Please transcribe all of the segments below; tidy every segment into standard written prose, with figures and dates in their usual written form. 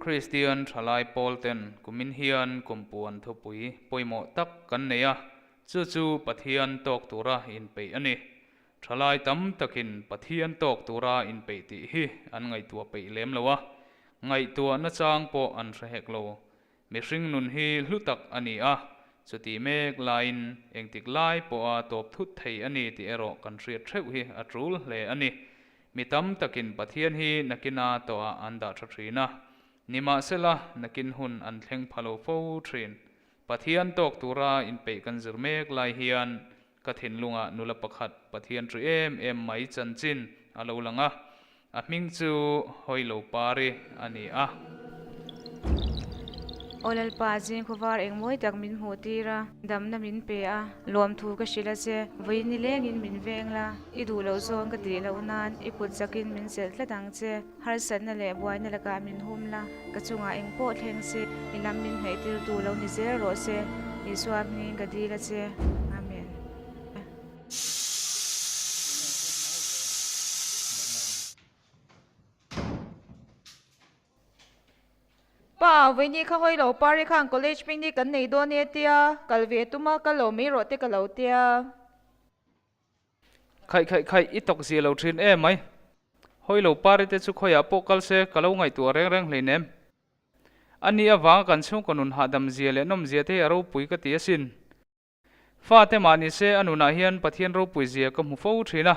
Kristian Thalai Pawl ten kumin hian kumpuan thupui pawimawh tak kan nei a, chu chu Pathian tawk tura inpeih a ni. Thalai tam takin Pathian tawk tura inpeih tih hi an ngaihtuah peih lem lo a, ngaihtuah nachang pawh an hre hek lo. Mihring nun hi hlu tak a ni a, chutih mek laiin engtik lai pawha tawp thut thei a ni tih erawh kan hriat theuh hi a tul hle a ni. Mi tam takin Pathian hi nakina tawhah an dah tha thin a, nimahsela nakin hun an thleng pha lo fo thin. Pathian tawk tura inpeih kan zir mek lai hian ka thinlungah nula pakhat Pathian ri em em mai chanchin a lo lang a, A hming chu Hawilo Pari a ni a. Aw Lalpa, zing khuavar eng mawi tak min hmuh tir a, damna min pe a, lawmthu ka hrilh a che, vawi nilengin min veng la, i duh loh zawn ka tih loh nan i kut zakin min chelh tlat ang che, harsatna leh buaina lakah min hum la, ka chungah eng pawh thleng se, i lam min hnaih tirtu lo ni zel rawh se, Isua hmingin ka dil a che. Amen. Pa, vawiini kha hawi lo Pari khan college picnic kan nei dawn e tia, kal ve tum a, kal lo mai rawh te ka lo tia. Khaih khaih khaih, i tawk zia lo thin em mai. Hawi lo Pari te chu khawiah pawh kal se ka lo ngaihtuah reng reng hleinem. A ni avanga kan chhungkaw nun hahdam zia leh nawm zia te hi a ropui ka ti asin. Fate mah ni se a nunah hian Pathian ropui zia ka hmu fo thin a,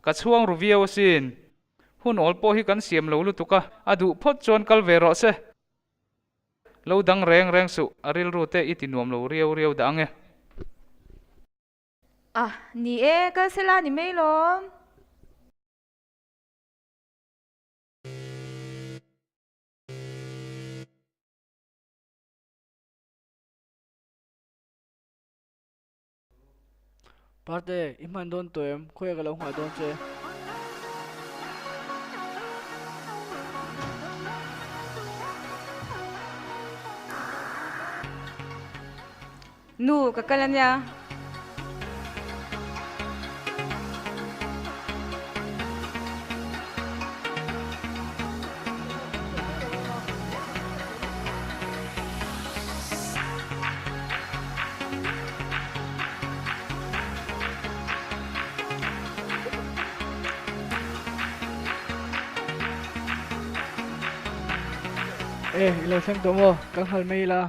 ka chhuang ru viau asin. Hun awl pawh hi kan siam lo lutuk a, a duh phawt chuan kal ve rawh se. Lo dang reng reng suh, a rilru te i ti nuam lo riau riau dah ang e. A, ni e, kal sela ni mai lawm. Parte, i hman dawn tawh em? Khawiah ka lo nghah dawn che? Nu, ka kal ania. E, i lo thleng tawh maw? Kal nghal mai ila.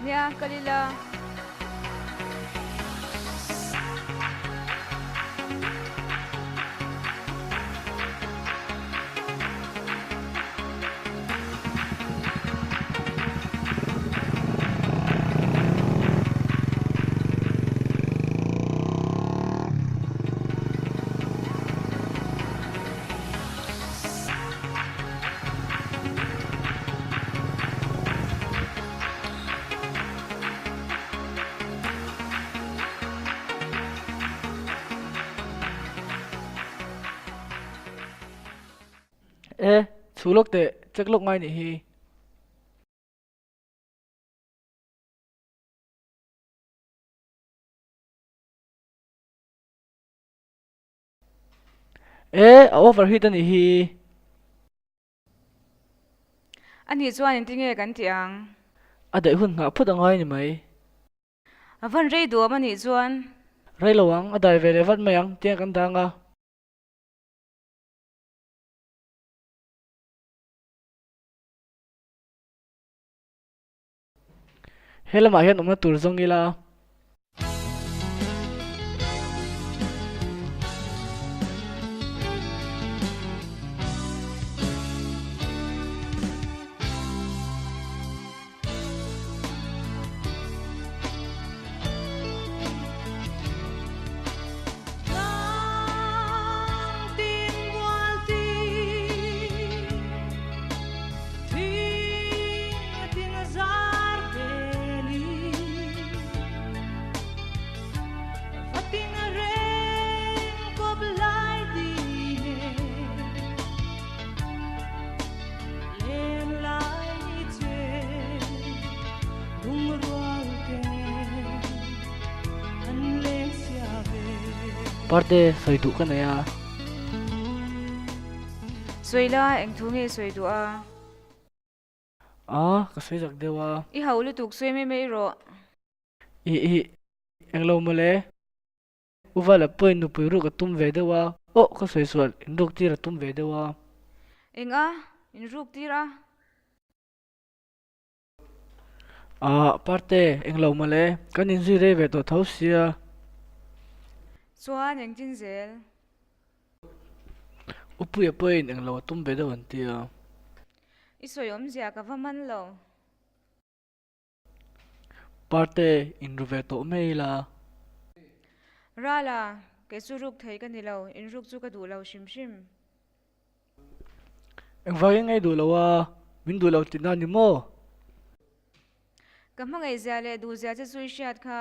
Nia, kal ila. E, chhu lawk teh, check lawk ngai nih hi. E, a overheat a nih hi. A nih chuan engtinge kan tih ang? A daih hun nghah phut a ngai ni mai. A van rei duam a nih chuan. Rei lo ang, a dai ve leh vat mai ang, tiang kan dang a. He lamah hian awmna tur zawng ila. Parte sawi duh ka nei a. Sawi la, eng thu nge sawi duh a? A, ka sawi zak deuh a. I ho lutuk sawi mai mai rawh. Ih ih, englo mawle. U Vala pawhin nupui ruk a tum ve deuh a. Aw, ka sawi sual, in ruk tir a tum ve deuh a. Eng a, in ruk tir a. Ah, Parte, englo mawle, kan inzui rei ve tawh tho sia. Chuan engtin zel? U Puia pawhin englo a tum ve deuh an ti a. I sawi awmzia ka va man lo. Parte, inru ve tawh mai ila. Rala, kei chu ruk thei ka ni lo, inruk chu ka duh lo hrim hrim. Engvangin ngei duh lo a, min duh lo tihna ni maw? Ka hmangaihzia leh duhzia che chu i hriat kha,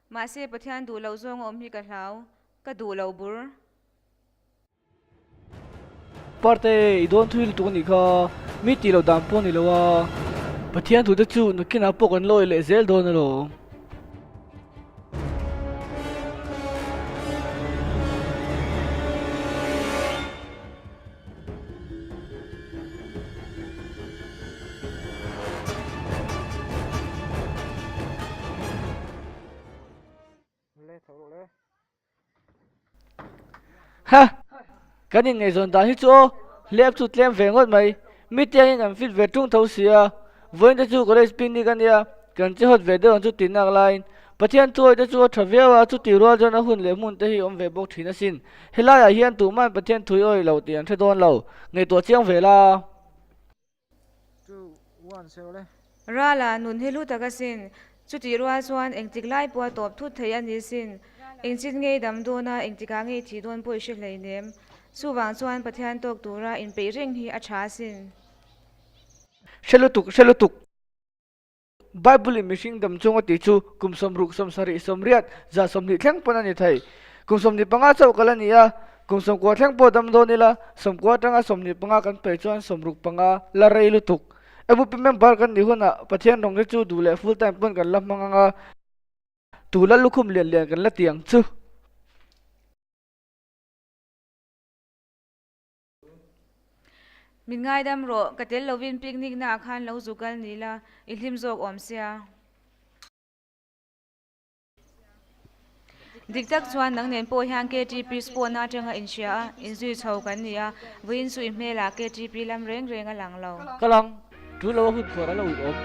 mahse Pathian duh loh zawng a awm hi ka hlau, ka duh lo bur. Parte, i dawn thui lutuk a nih kha, mi tih loh dan pawh a ni lo a, Pathian thute chu nakinah pawh kan lawi leh zel dawn alawm. Ha! Kan inngaihzawn dan hi chu aw, hlep chu tlem ve ngawt mai. Mi tiangin an fit ve tung tho si a, vawiin te chu college picnic a nia, kan che hawt ve deuh ang chu tih nak laiin Pathian thuawih te chu a tha viau a, chuti rual chuan a hun leh hmun te hi awm ve bawk thin asin. Helaiah hian tuhman Pathian thui awih lo tih an hre dawn lo, ngaihtuah chiang ve la. Rala nun hi hlu tak asin. Chutih rual chuan engtik lai pawha tawp thut thei a ni sin. Engchin ngei dam dawn a, engtikah ngei thih dawn pawh i hre hleinem. Chuvang chuan Pathian tawk tura inpeih reng hi a tha asin. Hre lutuk, hre lutuk. Bible in mihring dam chung a tih chu kum 60 70 80 120 thleng pawn a ni thei. Kum 25 chauh kal a ni a, kum 90 thleng pawh dam dawn ila, 90 atanga 25 kan pe chuan 65 la rei lutuk. MUP member kan nih hunah Pathian rawng te chu duh leh full time pawn kan la hmang ang a, tu la lukhum lian lian kan la ti ang chu. Min ngaidam rawh, ka tel lovin picnic naah khan lo zu kal ni la, i hlim zawk awm sia. Dik tak chuan nang nen pawh hian KTP spawhna atanga inhria a, inzui chho kan ni a, vawiin chu i hmelah KTP lam reng reng a lang lo. Ka lang, tul lo a hun khuar a lo in awm.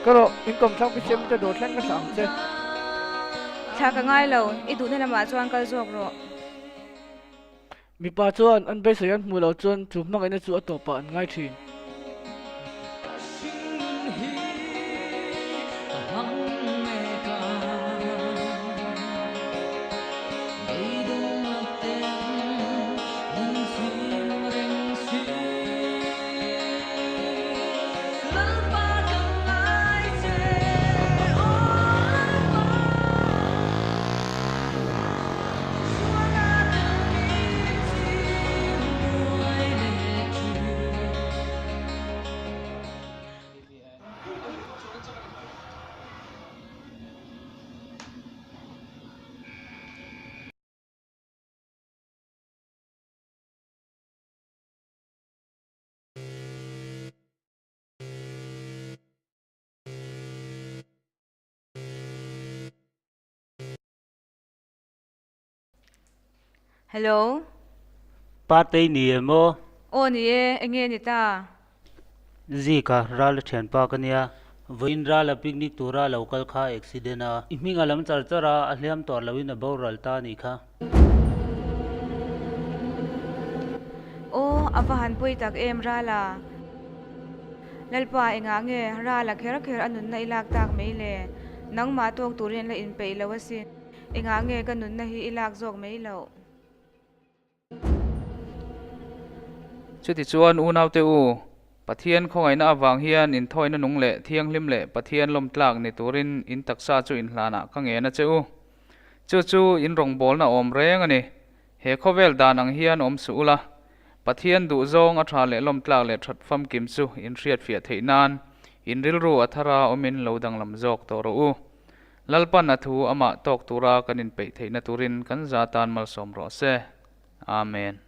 Ka rawh, in kawmthlang pi siam te dawr thleng ka thlah ang che. Thlah ka ngai lo, i duhna lamah chuan kal zawk rawh. Mipa chuan an beisei an hmuh loh chuan chu hmangaihna chu a tawpah an ngai thin. Hello. Partei ni em aw? Aw ni e, enge ni ta? Zika, Rala thianpa ka nia. Vawiin Rala picnic tura lo kal kha accident a. I hming a lam char char a, a hliam tawh loin a boral ta a nih kha. Aw, a va han pawi tak em Rala. Lalpa engah nge Rala kher kher a nunna i lak tak mai le? Nangmah tawk turin la inpeih lo asin. Engah nge ka nunna hi i lak zawk mai loh? Chutichuan unaute u, Pathian khawngaihna avang hian inthawina nung leh thianghlim leh Pathian lawmtlak ni turin in taksa chu inhlanah ka ngen a che u. Chu chu in rawngbawlna awm reng a ni. He khawvel dan ang hian awm suh ula, Pathian duhzawng a tha leh lawmtlak leh that famkim chu in hriatfiah theih nan in rilru a thara awmin lo danglam zawk tawh rawh u. Lalpan a thu amah tawk tura kan inpeih theihna turin kan za tan malsawm rawh se. Amen.